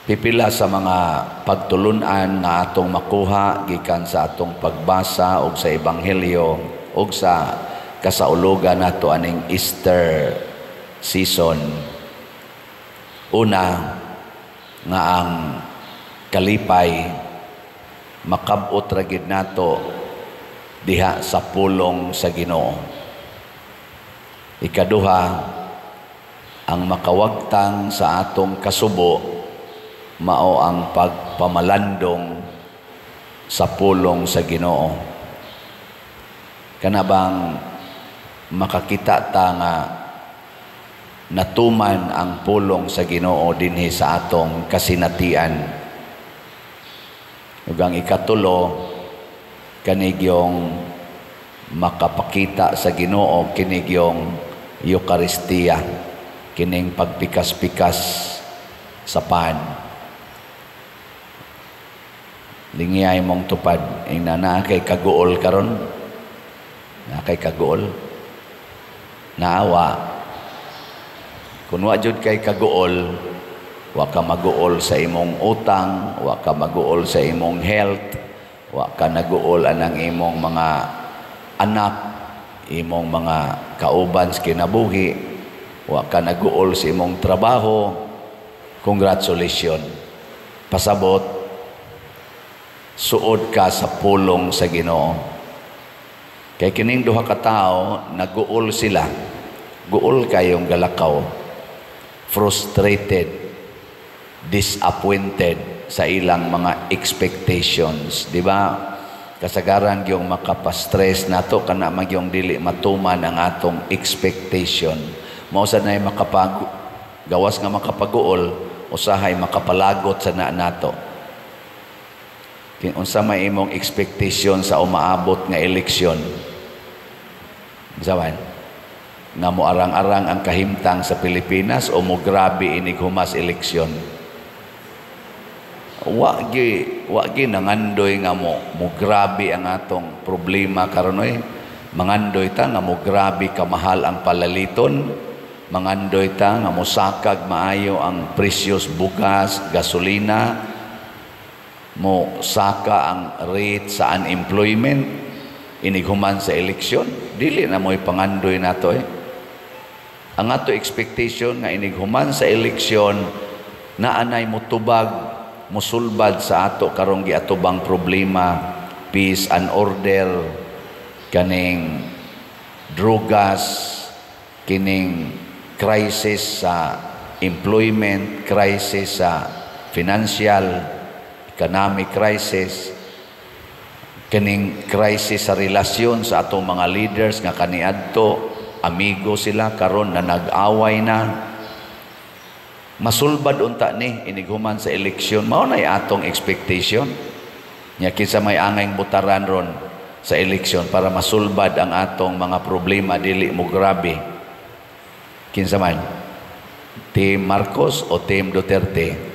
Pipila sa mga pagtulunan nga atong makuha gikan sa atong pagbasa og sa Ebanghelyo og sa kasaulugan nato aning Easter season. Una, nga ang kalipay makab-ot ra gid nato diha sa pulong sa Ginoo. Ikaduha, ang makawagtang sa atong kasubo mao ang pagpamalandong sa pulong sa Ginoo. Kana bang makakita ta nga natuman ang pulong sa Ginoo dinhi sa atong kasinatian. Ug ang ikatulo, kanigyong makapakita sa Ginoo kinigyong Eukaristiya, kining pagpikas-pikas sa pan. Lingiyay mong tupad, ingna naa kay kaguol karon, naa kay kaguol, naawa. Kung wa jud kay kaguol, wa ka maguol sa imong utang, wa ka maguol sa imong health, wa ka naguol anang imong mga anak, imong mga kauban sa kinabuhi, wa ka naguol sa imong trabaho, congratulations. Pasabot, suod ka sa pulong sa Ginoo. Kay kining duha ka tawo, naguol sila. Guol kayong galakaw. Frustrated, disappointed sa ilang mga expectations, di ba? Kasagaran gyung makapa-stress nato kana magyong dili matuman ang atong expectation. Mao sad nay makapag gawas nga makapaguol, usahay makapalagot sa na nato. Unsa may imong expectation sa umaabot nga eleksyon? Unsa man? Nga mo arang-arang ang kahimtang sa Pilipinas o mo grabe inig humas eleksyon? Wa gi nangandoy nga mo grabe ang atong problema karon oy. Mangandoy ta nga mo grabe kamahal ang palaliton. Mangandoy ta nga mosakag maayo ang presyos bugas, gasolina, mo saka ang rate sa unemployment inighuman sa eleksyon. Dili na mo'y pangandoy nato eh. Ang ato expectation nga inighuman sa eleksyon, naanay motubag, musulbad sa ato karong giatubang problema, peace and order, kaning drugas, kining crisis sa employment, crisis sa financial, economic crisis, kining crisis sa relasyon sa atong mga leaders nga kaniadto amigo sila, karon na nag-away na. Masulbad unta ni inighuman sa eleksyon. Mao nay atong expectation. Nya kinsa may angayng butaran ron sa eleksyon para masulbad ang atong mga problema, dili mo grabe? Kinsa man, Team Marcos o Team Duterte?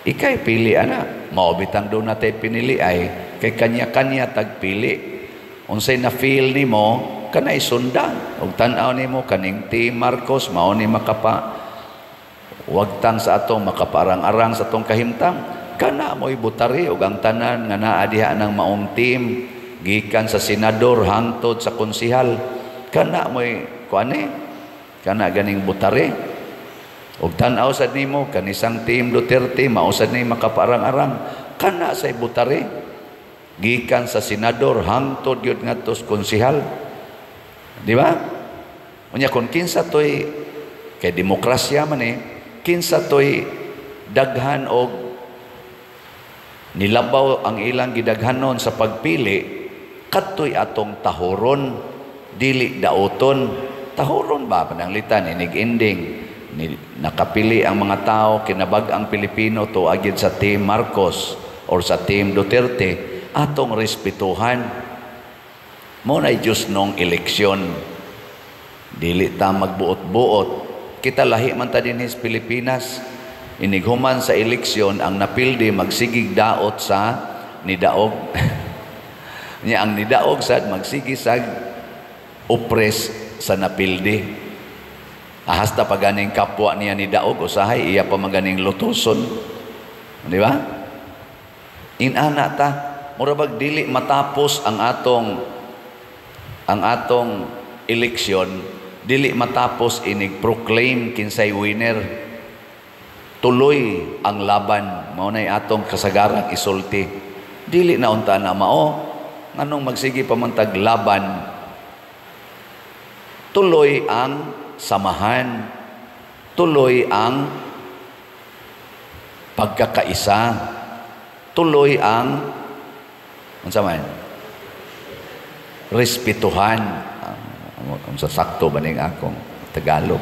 Ikay pili ana. Mao bitang do natay pinili ay kay kanya-kanya tagpili. Unsay na feel nimo, kanay sundan. Ug tan-aw nimo kaning Team Marcos mao ni makapa wagtang sa atong makaparang-arang sa atong kahimtang, kana mo'y butari. Ug ang tanan nga naa diha ng maong team gikan sa senador hangtod sa konsihal, kana mo'y kuan eh, kana ganing butari. Ug tan-aw sad nimo kanisang Team Duterte mao sad ni makaparang-arang, kana say butari gikan sa senador hangtod gyud ngadto sa konsihal, di ba? Unya kon kinsa toy, kay demokrasya man eh, kinsa toy daghan og nilabaw ang ilang gidaghanon sa pagpili, kadtoy atong tahuron, dili dauton. Tahuron ba pananglitan inig ending ni, nakapili ang mga tao, kinabag-ang Pilipino to agid sa Team Marcos or sa Team Duterte, atong respetuhan. Mo na Diyos nung eleksyon, dili ta magbuot-buot. Kita lahi man ta dinhi sa Pilipinas. Inighuman sa eleksyon, ang napildi magsigig daot sa nidaog. Nya ang nidaog sad magsigi sag oppress sa napildi. Ahasta pa ganing kapwa niya ni daog, usahay iya pa maganing lutuson. Di ba? Inana ta, mura bag dili matapos ang atong eleksyon, dili matapos inig proclaim kinsay winner. Tuloy ang laban, mao nay atong kasagarang isulti. Dili na unta na mao, nganong magsige pa man tag laban? Tuloy ang samahan, tuloy ang pagkakaisa, tuloy ang unsa man, respetuhan. Unsa, sakto ba ning akong Tagalog?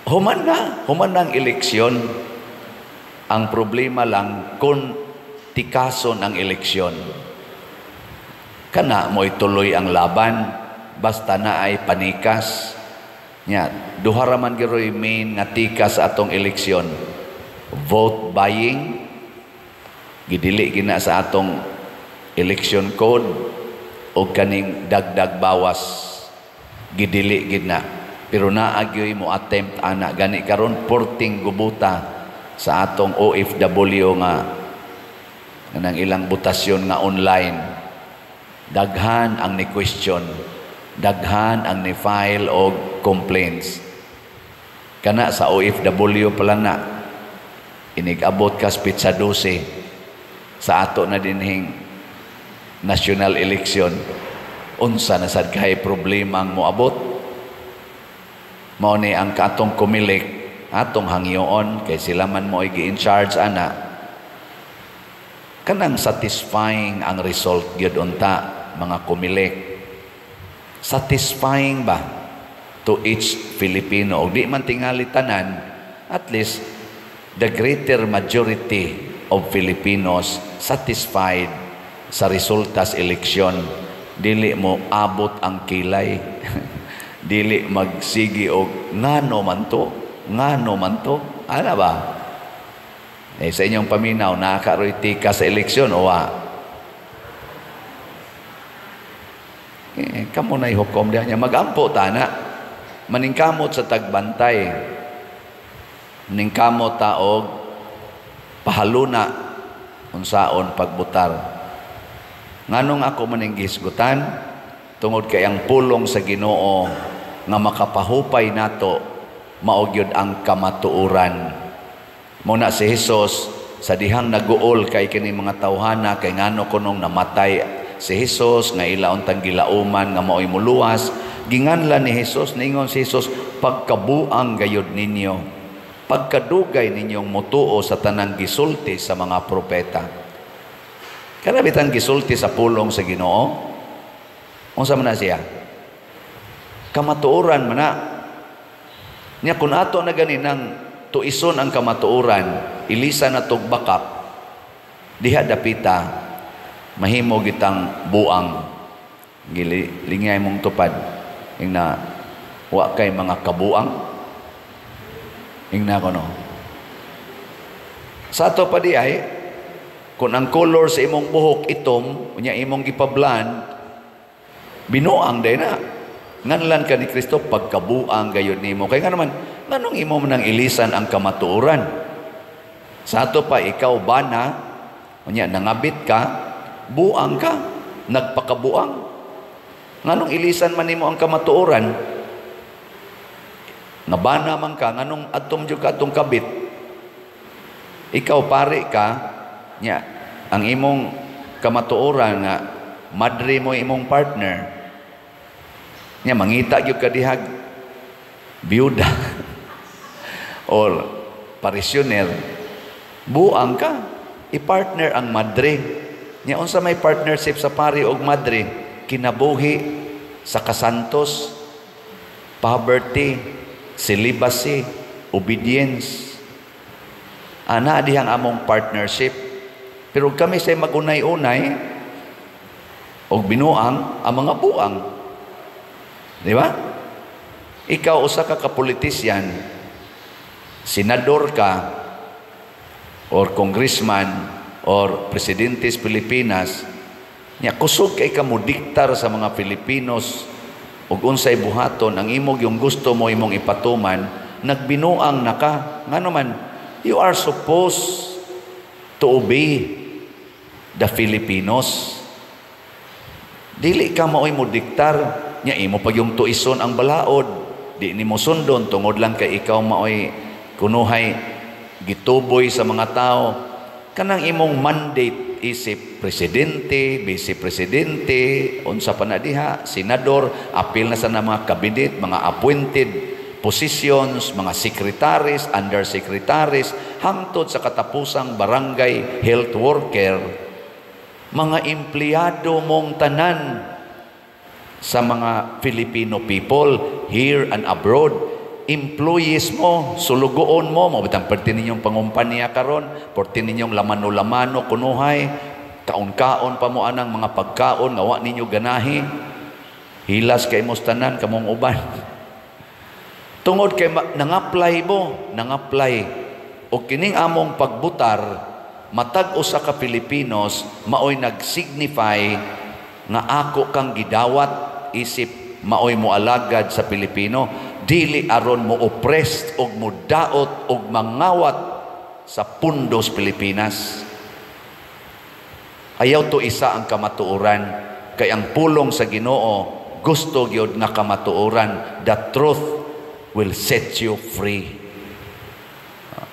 Human na, human na ang eleksyon. Ang problema lang kung tikason ang eleksyon. Kana mo'y tuloy ang laban, basta na ay panikas. Nya, duha ra man giroy main nga tikas sa atong eleksyon. Vote buying, gidili gina sa atong election code, o kaning dagdag bawas, gidili gina. Pero naa gyoy mo attempt ana. Gani karon porting gubuta sa atong OFW nga nang ilang botasyon nga online. Daghan ang ni question, daghan ang ni file og complaints. Kana sa OFW pala na inig-abot kas petsa 12 sa ato na dinhing national election, unsa na sad kay problema ang moabot? Mao ni ang katong Comelec, atong hangyoon kay sila man mo gi in charge ana, kanang satisfying ang result gyud unta, mga Comelec, satisfying ba to each Filipino? Og di man tingali tanan, at least the greater majority of Filipinos satisfied sa resultas eleksyon, dili mo abot ang kilay, dili magsigi og ngano man to, ngano man to, ana ba? Eh, sa inyong paminaw, nakakaroy tika sa eleksyon o wa? Eh, kamo na'y hukom diha niya. Magampo ta na. Maningkamot sa tagbantay. Maningkamot ta og pahaluna unsaon pagbutar. Nganong ako maning gihisgutan? Tungod kay ang pulong sa Ginoo nga makapahupay nato mao gyud ang kamatuoran. Muna si Jesus sa dihang naguol kay kini mga tawhana kay ngano kunong namatay si Jesus nga ila untang gilauman nga maoy muluwas, ginganlan ni Jesus, ningon si Jesus, "Pagkabuang gayud ninyo, pagkadugay ninyong mutuo sa tanang gisulti sa mga propeta." Kana bitang gisulti sa pulong sa Ginoo, unsa man na siya? Kamatuoran man na. Nya kun ato na gani nang tuison ang kamatuoran, ilisa na tog bakak, diha dapita mahimo gitang buang. Gili lingay mong tupad ing na wa kay mga kabuang. Ing na kono sa ato pa di ay kung ang color sa imong buhok itom, unya imong gipablan, binuang day na. Nganlan ka ni Kristo, "Pagkabuang gayud nimo." Kay nga naman, nganong imo man ang ilisan ang kamatuoran? Sa ato pa, ikaw bana, unya nangabit ka, buang ka, nagpakabuang. Nganong ilisan man nimo ang kamatuoran? Nga bana man ka, nganong atom jud ka atong kabit? Ikaw pare ka, nya ang imong kamatuoran nga madre mo imong partner, nya mangita gyud ka dihag biyuda or parisioner, buang ka. I-partner ang madre. Nya unsa may partnership sa pari og madre? Kinabuhi sa kasantos, poverty, celibacy, obedience. Ana dihang among partnership. Pero kami say magunay-unay og binuang ang mga buang. Di ba? Ikaw usa ka kapolitisyan, senador ka, or congressman, or presidente sa Pilipinas, nya kusog kay ka mo diktar sa mga Filipinos ug unsay buhaton ang imong yung gusto mo imong ipatuman. Nagbinuang na ka. Ngano man, you are supposed to obey the Filipinos. Dili ka maoy mo diktar nya, imo pag yung tuison ang balaod, di nimo sundon tungod lang kay ikaw maoy kunuhay gituboy sa mga tao. Kanang imong mandate isip presidente, vice presidente, unsa pa na diha, senador, apil na sa na mga cabinet, mga appointed positions, mga secretaries, undersecretaries, hangtod sa katapusang barangay health worker, mga empleyado mong tanan sa mga Filipino people here and abroad, employees mo, sulugoon mo, mo bitang perti ninyong pangumpanya karon, perti ninyong lamano-lamano kunuhay, kaon-kaon pa mo anang mga pagkaon nga wa ninyo ganahi. Hilas kay mos tanan kamong uban. Tungod kay nang-apply mo, nang-apply. O kining among pagbutar, matag usa ka Pilipinos maoy nag-signify nga ako kang gidawat isip maoy mo alagad sa Pilipino, dili aron mo oppressed og mo daot og mangawat sa pundos Pilipinas. Ayaw to isa ang kamatuoran, kay ang pulong sa Ginoo gusto gyud nga kamatuoran. The truth will set you free.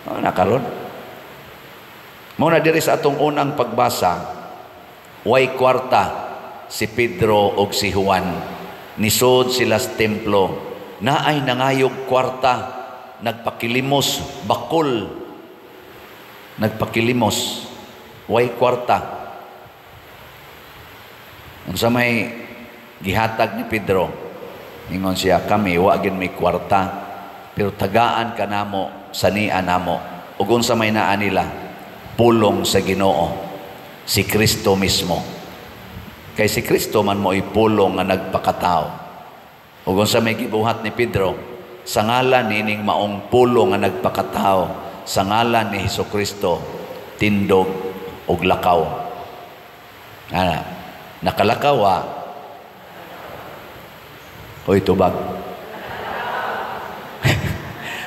Nakaron mao na diri sa atong unang pagbasa, way kwarta si Pedro og si Juan. Nisod sila sa templo, naay nangayog kwarta, nagpakilimos, bakol, nagpakilimos, way kwarta. Unsa may gihatag ni Pedro? Ingon siya, "Kami wa gin may kwarta, pero tagaan ka namo sa nia namo." Ug unsa may naa nila? Pulong sa Ginoo, si Kristo mismo, kay si Kristo man mo pulong nga nagpakatao. Ug unsa may gibuhat ni Pedro? "Sa ngalan nining maong pulong nga nagpakatao, sa ngalan ni Hesus Kristo, tindog ug lakaw." Ana, nakalakaw ah. Hoy, tubag.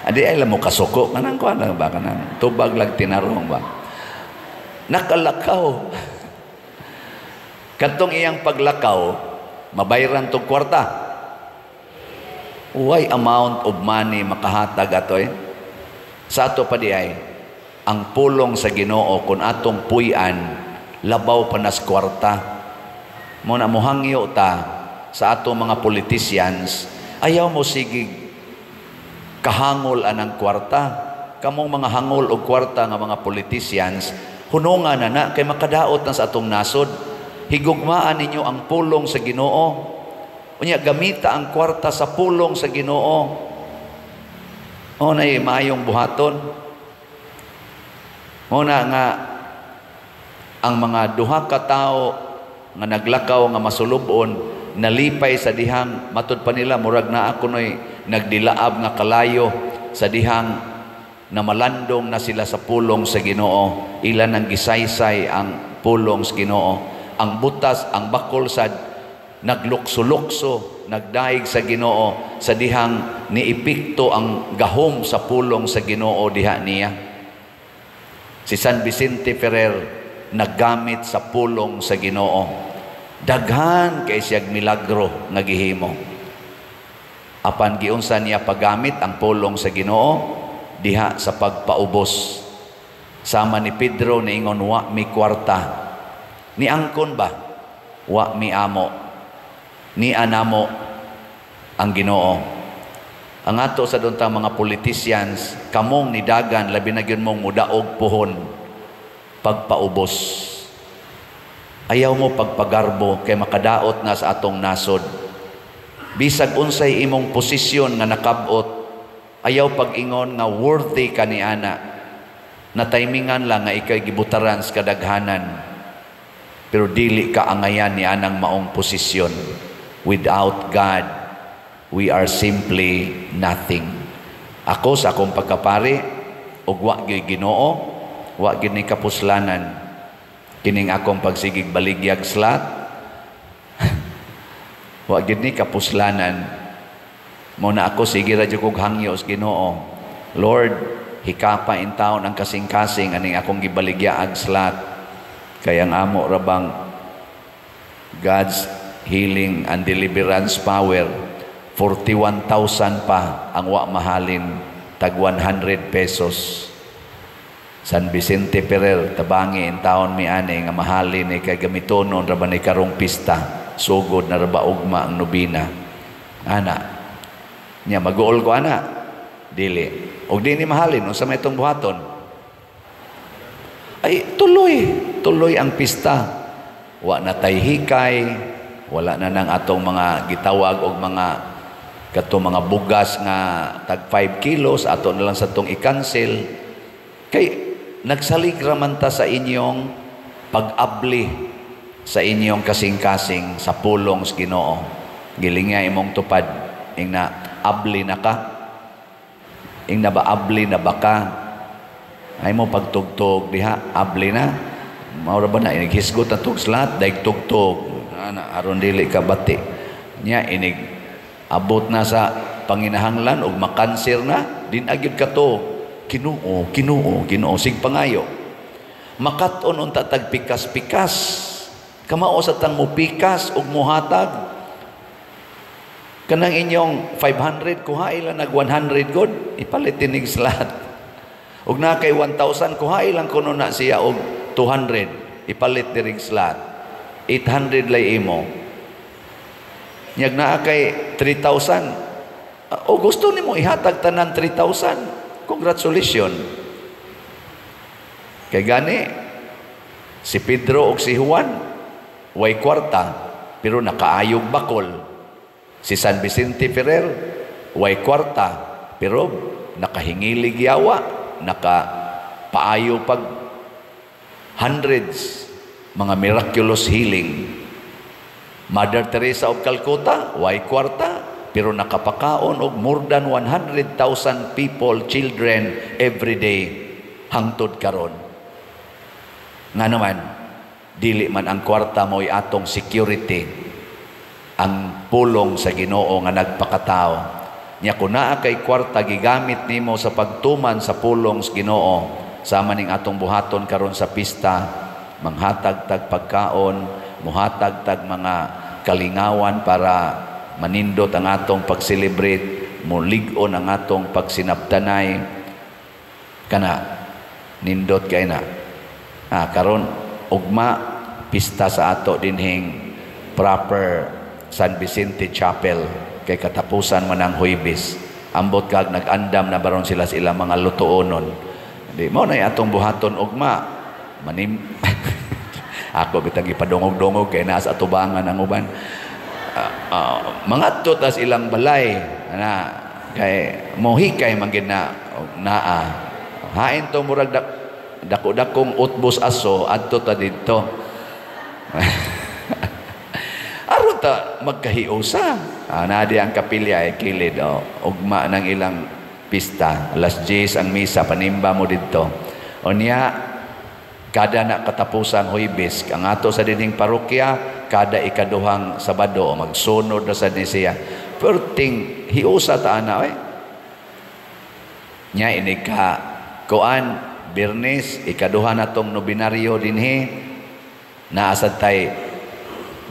Adi ay mo kasuko kanang kuan lang ba, kanang tubag lang, tinarong ba. Nakalakaw. Kadtong iyang paglakaw, mabayran tong kwarta. Way amount of money makahatag ato eh. Sa ato pa di ay, ang pulong sa Ginoo kung atong puy-an, labaw pa nas kwarta. Mo na mohangyo ta sa ato mga politicians, ayaw mo sige kahangol anang kwarta. Kamong mga hangol og kwarta nga mga politicians, hunungan na na kay makadaot na sa atong nasod. Higugmaan ninyo ang pulong sa Ginoo. Unya gamita ang kwarta sa pulong sa Ginoo. O na maayong buhaton. Mo na nga ang mga duha ka tawo nga naglakaw nga masulubon, nalipay sa dihang matud pa nila murag naa kunoy nagdilaab nga kalayo sa dihang na malandong na sila sa pulong sa Ginoo. Ila nang gisaysay ang pulong sa Ginoo. Ang butas, ang bakol sad naglukso-lukso, nagdaig sa Ginoo sa dihang niepekto ang gahom sa pulong sa Ginoo diha niya. Si San Vicente Ferrer naggamit sa pulong sa Ginoo. Daghan kay siyag milagro nga gihimo. Apan giunsa niya paggamit ang pulong sa Ginoo diha sa pagpaubos? Sama ni Pedro, niingon, "Wa mi kwarta." Niangkon ba? "Wa mi amo. Ni anamo ang Ginoo." Ang ato sa dunta mga politicians, kamong nidagan, labi na gyud mong mudaog puhon, pagpaubos. Ayaw mo pagpagarbo kay makadaot na sa atong nasod. Bisag unsay imong posisyon nga nakabot, ayaw pag-ingon nga worthy ka ni ana. Na timingan lang nga ikay gibutaran sa kadaghanan. Pero dili ka angayan ni anang maong posisyon. Without God, we are simply nothing. Ako sa akong pagkapari, ug wa gyud Ginoo, wa gyud ni kapuslanan. Kining akong pagsigig baligyag slot, wa gyud ni kapuslanan. Mao na ako, sige ra jud kog hangyo sa Ginoo. Lord, hikapa in taon ang kasing-kasing aning akong gibaligya ag slot. Kay ang amo ra bang God's healing and deliverance power, 41,000 pa ang wa mahalin tag 100 pesos. San Vicente Ferrer, tabangi in taon mi ani nga mahalin ni kay gamitonon ra ba ni karong pista, sugod na ra ba ugma ang nobina. Ana. Nya maguol ko ana. Dili. Og di ni mahalin, unsa may itong buhaton? Ay tuloy, tuloy ang pista. Wa na tay hikay, wala na nang atong mga gitawag og mga kato mga bugas nga tag 5 kilos, ato na lang sa tong i-cancel kay nagsalig ra man ta sa inyong pag-abli sa inyong kasing-kasing sa pulong sa Ginoo. Giling nga imong tupad, ing na abli na ka, ing na ba abli na ba ka, ay mo pagtugtog diha, abli na. Mao ra ba na inig hisgot na tug slot, daig tugtog ana aron dili ka bati nya. Inig abot na sa panginahanglan og makanser na din agyud kato, Ginoo, Ginoo, Ginoo, sig pangayo. Makat-on unta tag pikas-pikas, kamao sa tang mupikas og muhatag kanang inyong 500, kuha lang nag 100 god, ipalit tinig slot. Og na kay 1,000, kuha lang kuno na siya og 200, ipalit dirig slot. 800 lay imo. Nyag naa kay 3,000. O gusto nimo ihatag tanan 3,000. Congratulations. Kay gani si Pedro ug si Juan way kwarta pero nakaayog bakol. Si San Vicente Ferrer way kwarta pero nakahingilig yawa, nakapaayo pag hundreds mga miraculous healing. Mother Teresa of Calcutta, way kwarta pero nakapakaon og more than 100,000 people, children every day hangtod karon. Nga naman, dili man ang kwarta mo'y atong security, ang pulong sa Ginoo nga nagpakatao. Nya kung naa kay kwarta, gigamit nimo sa pagtuman sa pulong sa Ginoo, sama ning atong buhaton karon sa pista, manghatag tag pagkaon, muhatag tag mga kalingawan para manindot ang atong pag-celebrate, mulig-on ang atong pagsinabtanay kana, nindot kay na. Karon ugma pista sa ato dinhing proper San Vicente Chapel kay katapusan man ang Huwebes. Ambot kag nag-andam na baron sila sa ilang mga lutuonon. Di mo na atong buhaton ugma. Manim ako bitang gipadungog-dungog kay naa sa atubangan ang uban. Mangadto tas ilang balay na kay mohikay man gid na naa. Hain to murag dako-dakong utbos aso, adto ta didto. Aron ta magkahiusa. Naa di ang kapilya ay kilid, oh, ugma ng ilang pista. Alas 10 ang misa, panimba mo didto. Unya kada na katapusang Huwebes, ang ato sa dinhing parokya kada ikaduhang Sabado magsunod na sa ni siya. Perting hiusa ta ana oy. Nya ini ka kuan Biyernes, ikaduha na tong nobinaryo dinhi, naa sad tay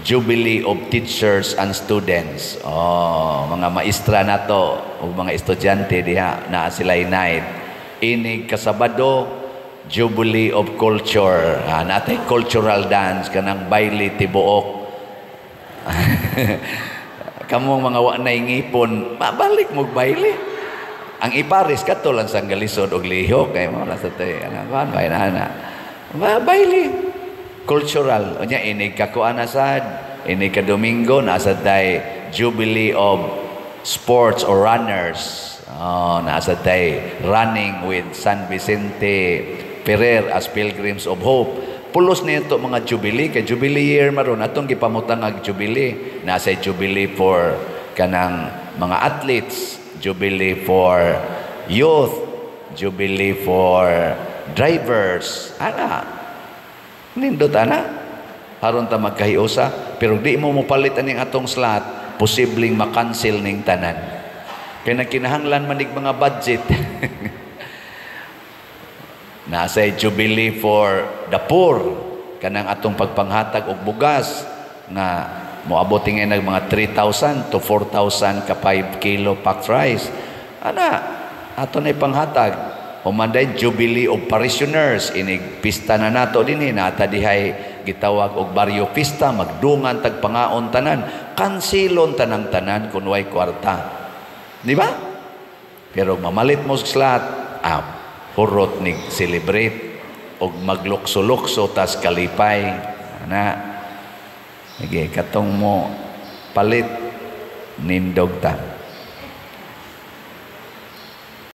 Jubilee of Teachers and Students. Oh, mga maestra nato ug mga estudyante diha naa sila night. Inig kasabado, Jubilee of Culture. Natay cultural dance kanang baile tibuok. Kamong mga wa na ngipon, mabalik mo baile. Ang ipares kato lang sa galisod og lihok kay mo sa tay ana kuan bay na ana. Baile cultural. Unya inig ka kuan na sad, inig ka Domingo naa sad tay Jubilee of Sports or Runners. Oh, naa sad tay running with San Vicente Ferrer as Pilgrims of Hope. Pulos nito mga Jubilee kay Jubilee year maron atong gipamutang ag Jubilee. Nasa Jubilee for kanang mga athletes, Jubilee for youth, Jubilee for drivers. Ana. Nindot ana. Aron ta magkahiusa, pero di mo mopalit aning atong slot, posibleng makancel ning tanan. Kay nagkinahanglan man nig mga budget. Nasa Jubilee for the poor, kanang atong pagpanghatag og bugas nga moabot ngayon ng mga 3,000 to 4,000 ka 5 kilo packed rice. Ana, ato na ipanghatag. Human day Jubilee of Parishioners, inig pista na nato dinhi, nata dihay gitawag og baryo pista, magdungan tag pangaon tanan, kansilon tanang tanan kun way kwarta. Di ba? Pero mamalit mo sa slot, ah, hurot nig celebrate og maglukso-lukso tas kalipay. Ana. Sige, katong mo palit, nindog ta.